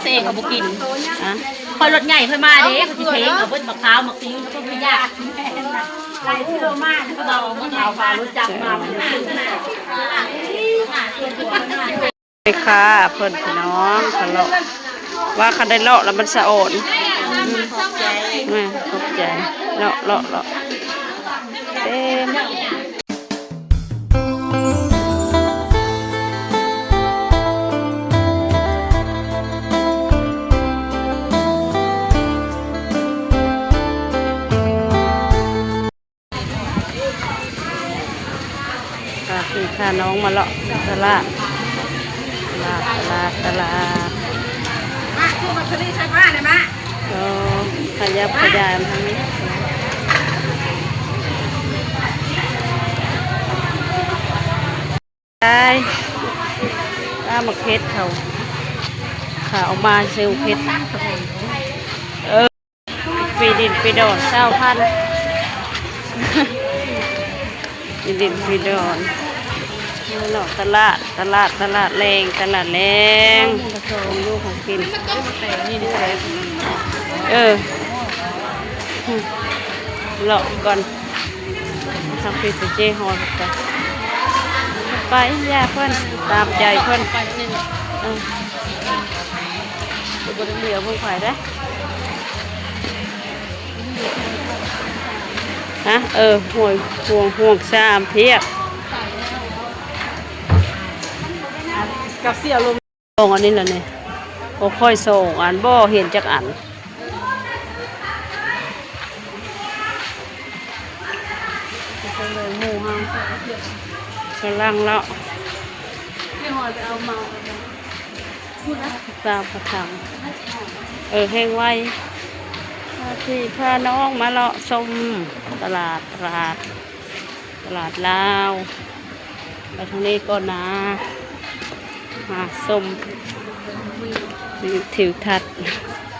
ເຊເຂົາບໍ່ກິນ. ອະ ຂ້ອຍລົດໃຫຍ່ຂ້ອຍມາເດ້ ຂ້ອຍຊິເທເອົາເບິດໝາກຂາວໝາກສິງ ເຂົາບໍ່ຢາກ. ເອົາມາ ເອົາມາ ຮູ້ຈັກມາ ແມ່ຄ້າເພິ່ນ ພີ່ນ້ອງ ກະເລາະ ວ່າຄັນໄດ້ເລາະແລ້ວມັນສະອອນ. ອືມ ຂອບໃຈ ແມ່ນ ຂອບໃຈ ເລາະ ເລາະ ເລາະ ເຕັມ. ພາພີ່ພານ້ອງມາເລາະຕະຫຼາດ ຕະຫຼາດ ຕະຫຼາດ ຕະຫຼາດ. ມາ ຊື້ມັກສະລີໃສ່ຜ້າໄດ້ມາ. ເອີ ຂະຫຍັບຂະຫຍາຍມາທາງນີ້. ໄປ ຕາມໝາກເຜັດເຂົາ ຂາອອກມາຊື້ໝາກເຜັດ. ເອີ ໄປຫຼິ້ນໄປດອນຊາວພັນ ໄປຫຼິ້ນໄປດອນ. ເລາະຕະຫຼາດ ຕະຫຼາດ ຕະຫຼາດແລງ ຕະຫຼາດແລງ ຂອງຢູ່ຂອງກິນ. ເອີ ເລາະກ່ອນ. ທາງພີ້ເຈຮອດໄປ ໄປ ຢ່າເພິ່ນ ຕາມໃຈເພິ່ນ. ເອີ ບໍ່ໄດ້ຫຼຽວເບິ່ງໃຜເດ້. ຮະ ເອີ ຫ່ວງ ຫ່ວງ ຫ່ວງສາມພຽບ ກັບເສື້ອລົມ. ສອງອັນນີ້ລະນີ້ ບໍ່ຄ່ອຍສອງອັນ ບໍ່ເຫັນຈັກອັນ. ກຳລັງເລາະ ຕາມກະຖາງ. ເອີ ແຮງໄວ ພາພີ່ພານ້ອງມາເລາະຊົມຕະຫຼາດ ຕະຫຼາດ ຕະຫຼາດລາວ. ໄປທາງນີ້ກ່ອນນາ ມາຊົມວິວທິວທັດ.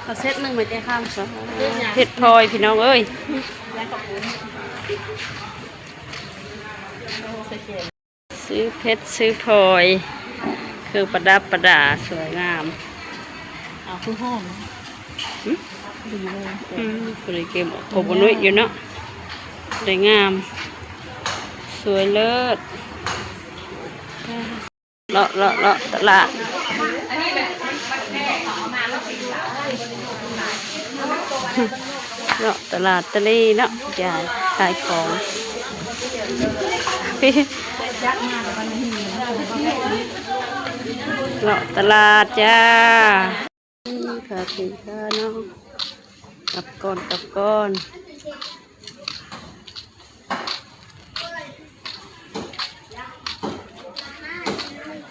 ເອົາເຊັດໜຶ່ງມາແຈະຄຳ ເພັດພອຍພີ່ນ້ອງເອີຍ. ຊື້ເພັດຊື້ພອຍ ເຄື່ອງປະດັບປະດາສວຍງາມ. ເອົາຄືຫອມ ຫຶ? ດີເລີຍ. ອືມ ຜູ້ໃດເກັບ ຄົບບໍ່ນຸ້ຍຢູ່ເນາະ ໄດ້ງາມ ສວຍເລີດ. ເລາະ ເລາະ ເລາະຕະຫຼາດ ເລາະຕະຫຼາດຕະລີເນາະ ຂາຍ ຂາຍຂອງ ເລາະຕະຫຼາດຈ້າ. ພາພີ່ພານ້ອງກັບກ່ອນ ກັບກ່ອນ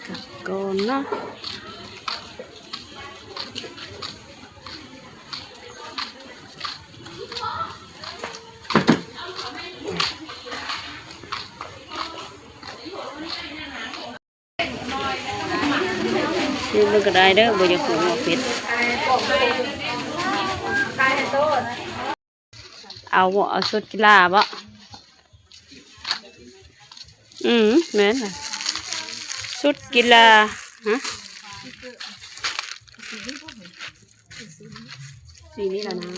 ກັບກ່ອນເນາະ. ຊື້ມັນກະໄດ້ເດີ ບໍ່ຢາກປຸງວ່າເຜັດ. ເອົາບໍ່ ເອົາຊຸດກິລາບໍ່? ອືມ ແມ່ນລະ ຊຸດກິລາ. ຮະ ສີນີ້ລະນາ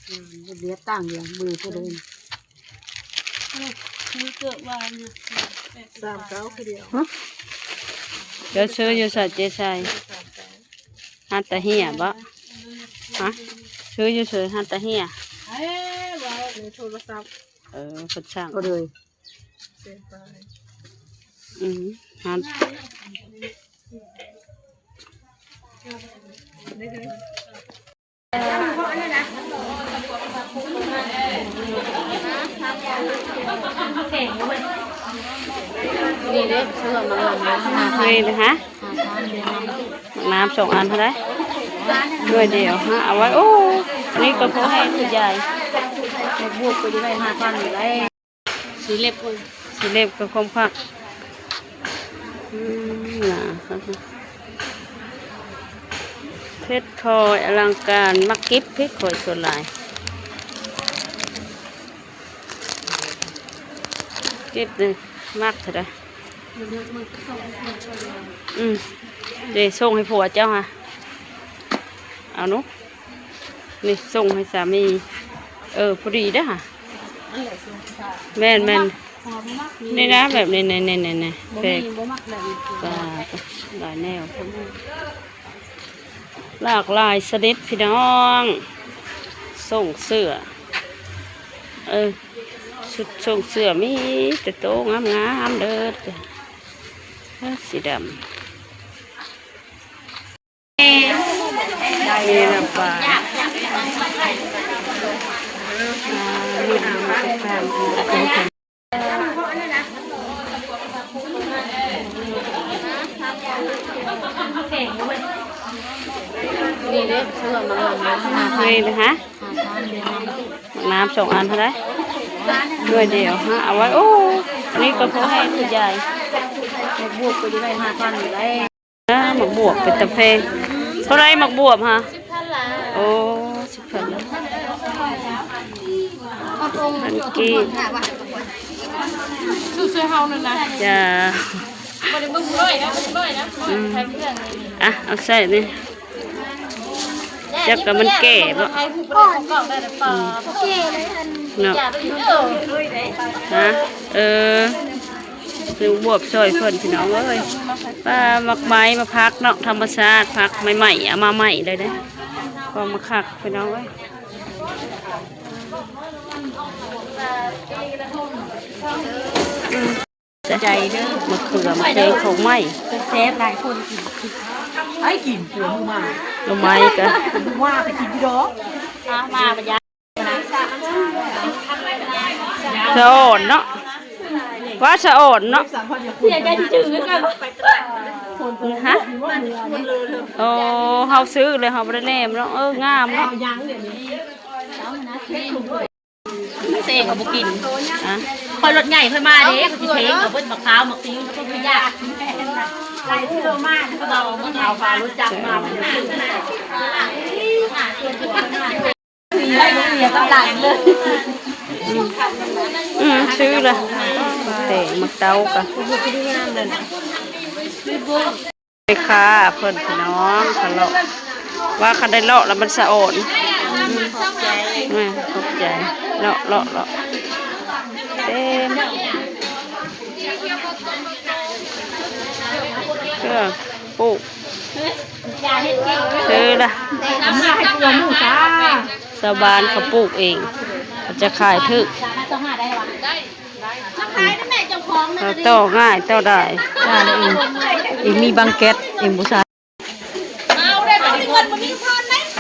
ອືມ ເບຍຕ່າງດຽວ ເບີເທົ່າເດີມ. ສາມເກົ້າຄືດຽວ. ຮະ ເຈົ້າຊື້ຢູ່ໃສເຈໄຊ? ຮ້ານຕາເຮຍບໍ? ຮະ ຊື້ຢູ່ໃສ? ຮ້ານຕາເຮຍ. ເອີ ເພິ່ນສັ່ງ ອືມ ຫັ້ນ ນີ້ເດ້ ຊື້ມາ ນີ້ນະ ຮະ ໝາກນ້ຳສອງອັນເທົ່າໃດ? ໜ່ວຍດຽວ ຮະ ເອົາໄວ້. ໂອ້ ນີ້ກະພໍໃຫ້ຄຸນຍາຍ ບວກໄປໄດ້ຫ້າພັນໄດ້. ສີເລັບ ສີເລັບກະຄອມພັກ ອືມ ໜາຄັກ. ເພັດພອຍອະລັງການ ມັກກິບເພັດພອຍສ່ວນຫຼາຍ ກິບນີ້ມັກເທົ່າໃດ? ອືມ ເດ ສົ່ງໃຫ້ຜົວເຈົ້າຫະ. ເອົາເນາະ ນີ້ສົ່ງໃຫ້ສາມີ. ເອີ ພໍດີເດ້ຫະ. ແມ່ນໆ ນີ້ນະ ແບບນີ້ ນີ້ໆ ນີ້ ນີ້ ບໍ່ແປກ ບໍ່ມັກແບບນີ້ ຫຼາຍແນວ ຫຼາກຫຼາຍຊະນິດພີ່ນ້ອງ. ສົ່ງເສື້ອ ເອີ ຊຸດສົ່ງເສື້ອມີແຕ່ໂຕງາມໆເດີ ເອີ ສີດຳ. ນີ້ລະປາ ນີ້ເດ້ ຊື້ມາ ນີ້ນະ ໝາກນ້ຳສອງອັນເທົ່າໃດ? ໜ່ວຍດຽວ ເອົາໄວ້. ໂອ້ ນີ້ກໍພໍໃຫ້ຄຸນຍາຍ ບວກໄປຢູ່ໃນຫ້າພັນໄດ້. ເອີ ໝາກບວບເປັນຕາແພງ. ເທົ່າໃດໝາກບວບຫະ? ສິບພັນລະ. ໂອ້ ສິບພັນລະ ພັນກີບ. ຊື້ຊ່ວຍເຮົານັ້ນນະ. ຈ້າ ບໍ່ໄດ້ເບິ່ງນ້ອຍນະ ບໍ່ໄດ້ນ້ອຍນະ. ອືມ ຂາຍເຄື່ອງນີ້ ອ່ະ ເອົາໃສ່ນີ້. ຈັກກະມັນແກ່ບໍ່? ເນາະ ຮະ ເອີ ຊື້ໝາກບວບຊ່ອຍເພິ່ນພີ່ນ້ອງເອີຍ. ປາ ໝາກໄມ້ ໝາກຜັກເນາະ ທຳມະຊາດ ຜັກໃໝ່ໆ ເອົາມາໃໝ່ເລີຍເດ້ ກໍມາຄັກພີ່ນ້ອງເອີຍ. ອືມ ໃຈເດີ ໝາກເຂືອ ໝາກແຕງ ຂອງໃໝ່ ແຊບຫຼາຍຄົນກິນ. ໃຜກິນ ຜົວໝູໝາ ໜໍ່ໄມ້ກະ ໝູໝາໄປກິນຢູ່ດອກ ມາ ມາ ສະອອນເນາະ ວ່າສະອອນເນາະ. ຮະ ໂອ້ ເຮົາຊື້ເລີຍ ເຮົາບໍ່ໄດ້ແນມເນາະ. ເອີ ງາມເນາະ. ເຊກະບໍ່ກິນ ຮະ ຂ້ອຍລົດໃຫຍ່ຂ້ອຍມາເດ້ ຂ້ອຍຊິເຊກະເບິດໝາກຂາວໝາກຕີນ ເພິ່ນບໍ່ຢາກ. ໄລ່ເຊື່ອມາ ເອົາມາເອົາ ເອົາລົດຈັກມາ ເສຍກຳລັງເລີຍ. ອືມ ຊື້ລະ ແຕ່ໝາກເຕົ້າກະ ແມ່ຄ້າເພິ່ນພີ່ນ້ອງ ກະເລາະ ວ່າຄັນໄດ້ເລາະລະມັນສະອອນ. ອືມ ຂອບໃຈ ເລາະ ເລາະ ເລາະ ເຕັມ ເອີ ປູກ ຊື້ລະ ຊາວບ້ານເຂົາປູກເອງ ເຂົາຈະຂາຍຖືກ. ເຂົາຕໍ່ງ່າຍຕໍ່ດາຍ ເອງ ເອງມີບັງແກັດ ເອງບໍ່ໃຊ້.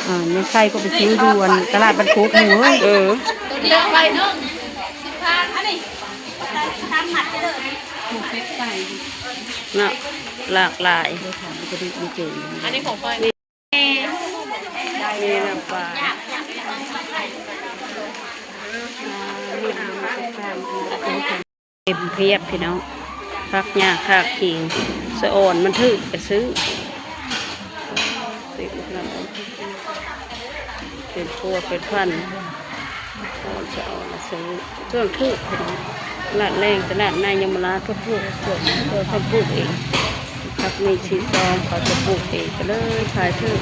ອ່າ ແມ່ໄຂ່ກໍໄປຊື້ຢູ່ອັນຕະຫຼາດບ້ານໂຄກໝູເອີຍ. ເອີ ເນາະ ຫຼາກຫຼາຍ. ອັນນີ້ຂອງຂ້ອຍ. ນີ້ລະປາ ເຕັມພຽບພີ່ນ້ອງ ຜັກຫຍ້າຂາກຂີງ ສະອອນມັນຖືກກະຊື້ ເຕັມຂະໜາດ ເປັນຄົວເປັນພັນ ສະອອນ ສະອອນລະຊື້ ເຄື່ອງຖືກພີ່ນ້ອງ. ຕະຫຼາດແລງ ຕະຫຼາດໃນ ຍະມະລາດ ເພິ່ນປູກ ເພິ່ນ ເພິ່ນປູກເອງ. ຜັກມີຊີຊອງ ເຂົາຈະປູກເອງ ກະເລີຍຂາຍຖືກ.